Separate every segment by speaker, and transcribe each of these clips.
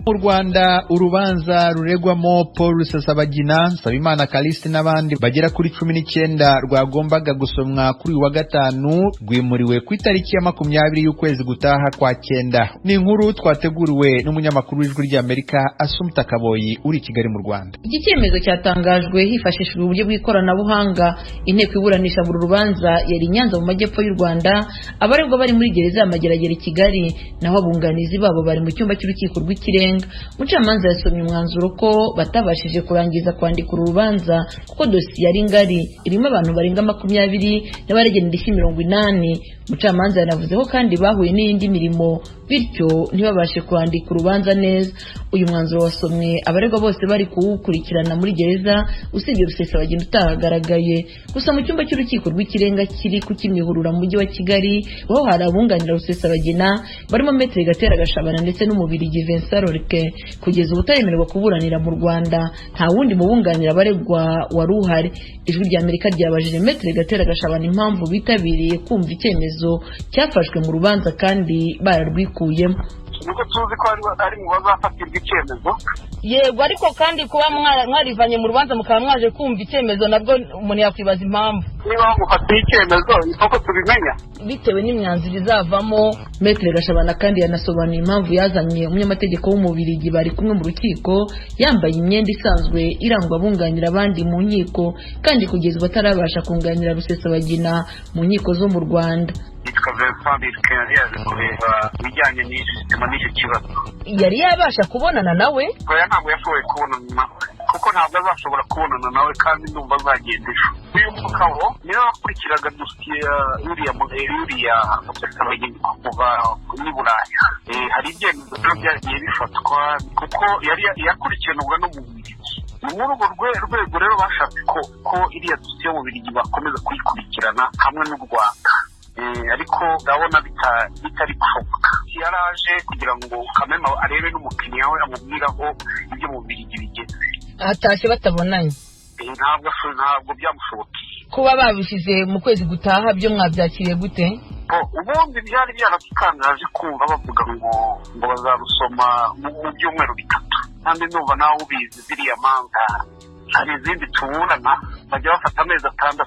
Speaker 1: Mu Rwanda, urubanza ruregwamo Paul Rusesabagina, Nsabimana Callixte n'abandi bagera kuri 19 rwagombaga gusomwa kuri uyu wa gatanu rwimuriwe ku itariki ya 20 y'ukwezi gutaha kwa cyenda. Ni inkuru twateguriwe n'umunyamakuru w'Ijwi ry'Amerika, Assumpta Kaboyi, uri i Kigali mu Rwanda.
Speaker 2: Iki cyemezo cyatangajwe hifashishijwe uburyo bw'ikoranabuhanga. Inteko iburanisha buri rubanza yari i Nyanza mu majyepfo y'u Rwanda, abaregwa bari muri gereza ya Mageragere i Kigali, naho abunganizi babo bari mu cyumba cy'urukiko rw'ikirenga. Umucamanza yasomye umwanzuro ko batabashije kurangiza kwandika uru rubanza kuko dosiye ari ngari, irimo abantu barenga 20 n'abaregera indishyi 80. Umucamanza yanavuze ko kandi bahuye n'iyindi mirimo, bityo ntibabashe kwandika urubanza neza. Uyu mwanzuro wasomwe abaregwa bose bari kuwukurikirana muri gereza, usibye Rusesabagina utahagaragaye. Gusa mu cyumba cy'urukiko rw'ikirenga kiri ku Kimihurura mu mujyi wa Kigali ho hari abunganira Rusesabagina barimo Maître Gatera Gashabana ndetse n'Umubirigi Vincent Lorque, kugeza ubu utaremererwa kuburanira mu Rwanda. Nta wundi mubunganira abaregwa wari uhari. Ijwi rya Amerika ryabajije Maître Gatera Gashabana impamvu bitabiriye kumva icyemezo cyafashwe mu rubanza kandi bararwikuyemo.
Speaker 3: Nuko tuzi ko ari mu bazafatirwa icyemezo.
Speaker 4: Yego, ariko kandi kuba mwarivanye mu rubanza mukaba mwaje kumva icyemezo, nabwo umuntu yakwibaza impamvu.
Speaker 3: Niba bamufatiye icyemezo, ni koko tubimenya
Speaker 4: bitewe n'imyanzuro izavamo.
Speaker 2: Maître Gashabana kandi yanasobanuye impamvu yazanye umunyamategeko w'Umubirigi bari kumwe mu rukiko yambaye imyenda isanzwe irangwa abunganira abandi mu nkiko, kandi kugeza ubu atarabasha kunganira Rusesabagina mu nkiko zo mu Rwanda.
Speaker 3: Yitwa Vincent Birke, yari yaje kureba ibijyanye n'icyo kibazo.
Speaker 4: Yari yabasha kubonana nawe?
Speaker 3: Oya, ntabwo yashoboye kubonana nawe, kuko ntabwo azashobora kubonana nawe, kandi ndumva azagenda ejo. Uyu mugabo niwe wakurikiraga dosiye ya yuriya Rusesabagina kuva i Buraya. Hari ibyemezo rero byagiye bifatwa, kuko yari yakurikiranwaga no mu Bubiligi. Ni muri urwo rwego rero bashatse ko iriya dosiye y'Ububiligi bakomeza kuyikurikirana hamwe n'u Rwanda, ariko ndabona bitari gushoboka. Yaraje kugira ngo Kamema arebe n'umukiriya we, amubwire aho ibyo mu Bubiligi bigeze.
Speaker 4: Hatashye batabonanye?
Speaker 3: Ntabwo byamushobokeye.
Speaker 4: Kuba babishyize mu kwezi gutaha byo mwabyakiriye gute?
Speaker 3: Ubundi byari byaradutangaje kumva bavuga ngo bazarusoma mu byumweru 3, kandi ndumva nawe ubizi, ziriya manza hari izindi tuburana bajya bafata amezi 6.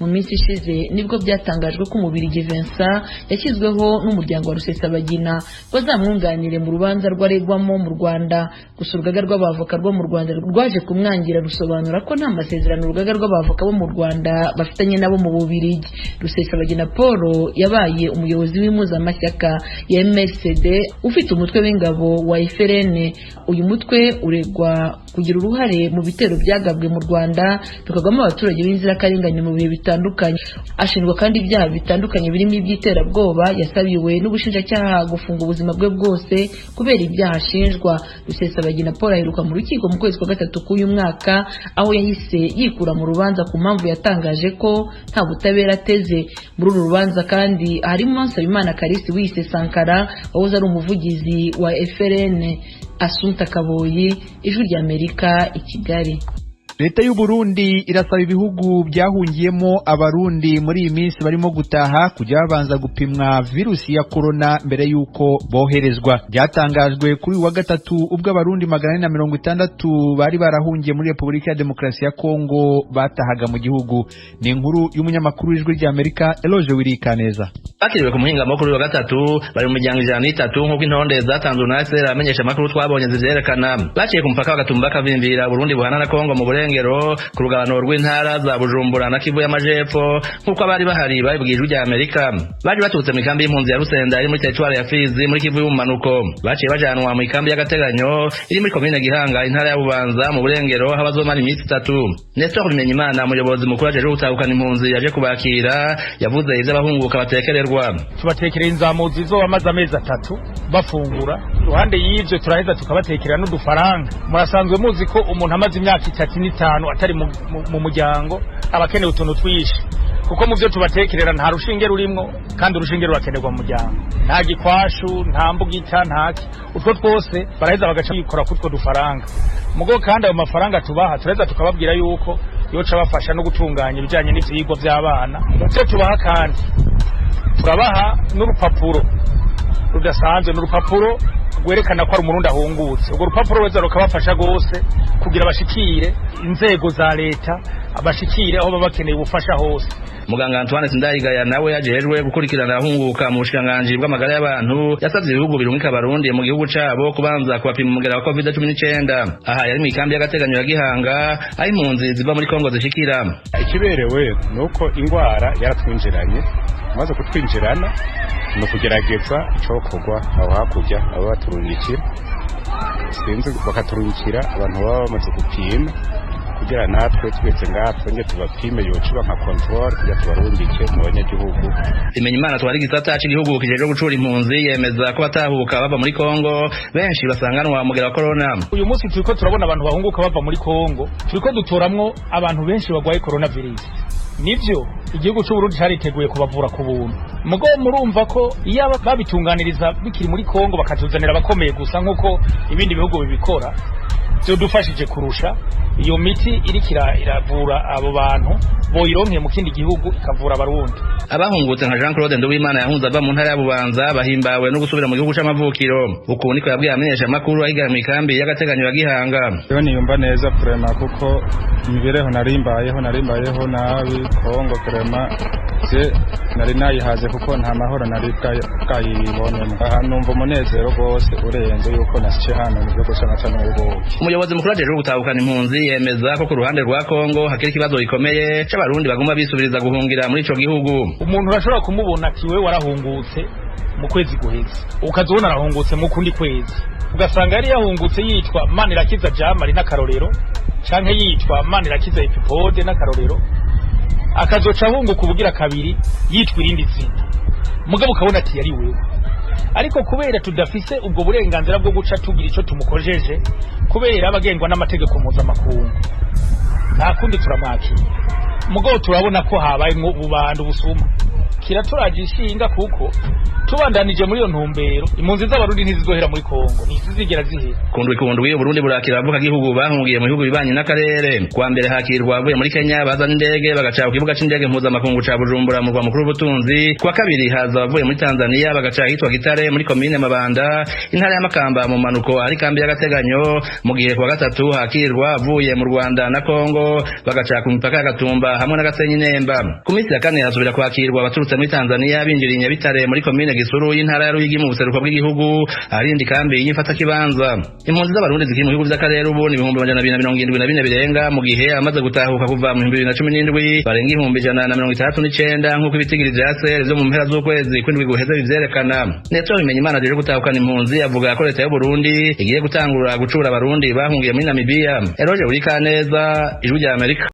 Speaker 2: Mu minsi ishize nibwo byatangajwe ko Umubirigi Vincent yashyizweho n'umuryango wa Rusesabagina bazamwunganire mu rubanza rw'aregwamo mu Rwanda. Gusa urugaga rw'abavoka rwo mu Rwanda rwaje kumwangira, rusobanura ko nta masezerano urugaga rw'abavoka bo mu Rwanda bafitanye nabo mu Bubirigi. Rusesabagina Paul yabaye umuyobozi w'impuzamashyaka ya MRCD ufite umutwe w'ingabo wa FLN. Uyu mutwe uregwa kugira uruhare mu bitero byagabwe mu Rwanda bikagwamo abaturage b'inzirakarengane mu bihe bitandukanye. Ashinjwa kandi ibyaha bitandukanye birimo iby'iterabwoba. Yasabiwe n'ubushinjacyaha gufunga ubuzima bwe bwose kubera ibyaha ashinjwa. Rusesabagina Paul aheruka mu rukiko mu kwezi kwa gatatu k'uyu mwaka, aho yahise yikura mu rubanza ku mpamvu yatangaje ko nta butabera ateze. Muri uru rubanza kandi harimo Nsabimana Callixte wiyise Sankara, wahoze ari umuvugizi wa FLN. Assumpta Kaboyi, Ijwi ry'Amerika, i Kigali.
Speaker 1: Leta y'u Burundi irasaba ibihugu byahungiyemo Abarundi muri iyi minsi barimo gutaha kujya babanza gupimwa virusi ya corona mbere y'uko boherezwa. Byatangajwe kuri uyu wa gatatu ubwo Abarundi 460 bari barahungiye muri Repubulika ya Demokarasi ya Kongo batahaga mu gihugu. Ni inkuru y'umunyamakuru w'Ijwi ry'Amerika, Eloge Wirikaneza.
Speaker 5: Bakiriwe ku muhingamo kuri uyu wa gatatu, bari mu miryango 103 nk'uko intonde zatanzwe na ACR amenyesha amakuru twabonye zivyerekana. Baciye ku mupaka wa Gatumba Kavimvira Burundi buhana na Kongo mu Burengero, ku rugabano rw'intara za Bujumbura na Kivu y'Amajepfo, nk'uko abari bahari babibwiye Ijwi rya Amerika. Baje baturutse mu ikambi y'impunzi ya Rusenda iri muri teritwari ya Fizi muri Kivu y'ubumanuko. Baciye bajanwa mu ikambi y'agateganyo iri muri komine Gihanga, intara ya Bubanza, mu Burengero, aho bazomara iminsi 3. Nestor Bimenyimana, umuyobozi mukuru ajejwe gutahukana impunzi yaje kubakira, yavuze ivyo abahunguka batekererwa.
Speaker 6: Tubatekerera inzamuzi zo bamaze amezi 3 bafungura. Iruhande y'ivyo turaheza tukabatekerera n'udufaranga. Murasanzwe muzi ko umuntu amaze imyaka 3 n'5 atari mu muryango aba akeneye utuntu twinshi, kuko mu byo tubatekerera nta rushinge rurimwo, kandi urushinge rurakenerwa mu muryango. Nta gikwashu, nta mbugita, ntaki, utwo twose baraheza bagaca bikora kutwo dufaranga. Mugo kandi ayo mafaranga tubaha, turaheza tukababwira yuko yoca bafasha no gutunganya ibijyanye n'ivyigwa by'abana. Mu byo tubaha kandi turabaha n'urupapuro rudasanzwe, n'urupapuro rwerekana ko ari umurundi ahungutse. Urwo rupapuro rweza rukabafasha gose kugira bashikire inzego za leta, abashikire aho baba bakeneye ubufasha hose.
Speaker 5: Muganga Antoine Sindayigaya nawe yajejwe gukurikirana ahunguka mu bushikiranganji bw'amagara y'abantu yasavye ibihugu birungika abarundi mu gihugu cabo kubanza kubapima umugera wa COVID-19. Aha yari mw'ikambi y'agateganyo ya Gihanga aho impunzi ziva muri Kongo zishikira.
Speaker 7: Ikiberewe nuko ingwara yaratwinjiranye, maze kutwinjirana ni ukugerageza icokorwa aho hakurya abo baturungikira, sinzi bakaturungikira abantu baba bamaze gupima kugira natwe twese ngaha twongere tubapime, yocuba nka control kugira tubarungike mu banyagihugu.
Speaker 5: Bimenyimana twari gisata c'igihugu kijejwe gucura impunzi yemeza ko batahuka bava muri Kongo benshi basanganwa mugera wa corona.
Speaker 6: Uyu munsi turiko turabona abantu bahunguka bava muri Kongo, turiko dutoramwo abantu benshi bagwaye coronavirus. Nivyo igihugu c'u Burundi cariteguye kubavura ku buntu, mugo murumva ko iyo babitunganiriza bikiri muri Kongo bakatuzanira abakomeye gusa nkuko ibindi bihugu bibikora, byodufashije kurusha iyo miti iriko iravura abo bantu boyironkeye mu kindi gihugu ikavura abarundi.
Speaker 5: Abahungutse nka Jean Claude Nduwimana yahunze ava mu ntara ya Bubanza bahimbawe no gusubira mu gihugu c'amavukiro. Uku niko yabwiye amenyesha makuru ahiga mu ikambi y'agateganyo ya Gihanga.
Speaker 8: Yo niyumva neza vraiment kuko imibereho narimbayeho nabi Kongo vraiment je nari nayihaze kuko nta mahoro nari bwayibonemo. Aha numva umunezero rwose urenze yuko nasice hano mu gihugu c'amata n'ubuki.
Speaker 5: Umuyobozi mukuru ajejwe gutahukana impunzi yemeza ko ku ruhande rwa Kongo hakiri ikibazo gikomeye c'abarundi bagomba bisubiriza guhungira muri ico gihugu.
Speaker 6: Umuntu urashobora kumubona ati wewe warahungutse mu kwezi guheze, ukazobona arahungutse mu kundi kwezi, ugasanga yari yahungutse yitwa Manirakiza Jamari n'akarorero, canke yitwa Manirakiza Epipode n'akarorero, akazoca ahunguka ubugira kabiri yitwa irindi zina, mugabo ukabona ati yari wewe. Ariko kubera tudafise ubwo burenganzira bwo guca tugira ico tumukojeje, kubera abagengwa n'amategeko mpuzamakungu, nta kundi turamwakira. Mugabo turabona ko habayemwo ububandu busuma, kiraturaje ishinga kuko tubandanije muri iyo ntumbero impunzi z'abarundi ntizizohera muri Kongo, ntizizigera zihera.
Speaker 5: Kundwi kundwi Burundi burakira abavuka gihugu bahungiye mu bihugu bibanye n'akarere. Kwa mbere hakirwa abavuye muri Kenya bazana indege bagaca ku kibuga c'indege mpuzamakungu ca Bujumbura mu murwa mukuru w'ubutunzi. Kwa kabiri haza abavuye muri Tanzania bagaca ahitwa Gitare muri komine Mabanda, intara ya Makamba mu manuko ahari kambi y'agateganyo, mu gihe kwa gatatu hakirwa abavuye mu Rwanda na Kongo bagaca ku mipaka ya Gatumba hamwe na Gasenyi Nemba. Ku minsi ya kane hasubira kwakirwa abaturutse muri Tanzania binjiriye Nyabitare muri komine Gisuru y'intara ya Ruyigi mu buseruko bw'igihugu, ahari kambi y'ifata kibanza. Impunzi z'abarundi zikiri mu bihugu vy'akarere ubu ni 274 birenga, mu gihe amaze gutahuka kuva mu 2017 barenga 169 nk'uko ibitigiri vya CR vyo mu mpera z'ukwezi kw'indwi guheze bivyerekana. Neto Bimenyimana ajeje gutahukana impunzi avuga ko leta y'u Burundi igiye gutangura gucura abarundi bahungiye muri Namibia. Eroje Urikaneza, Ijwi rya Amerika.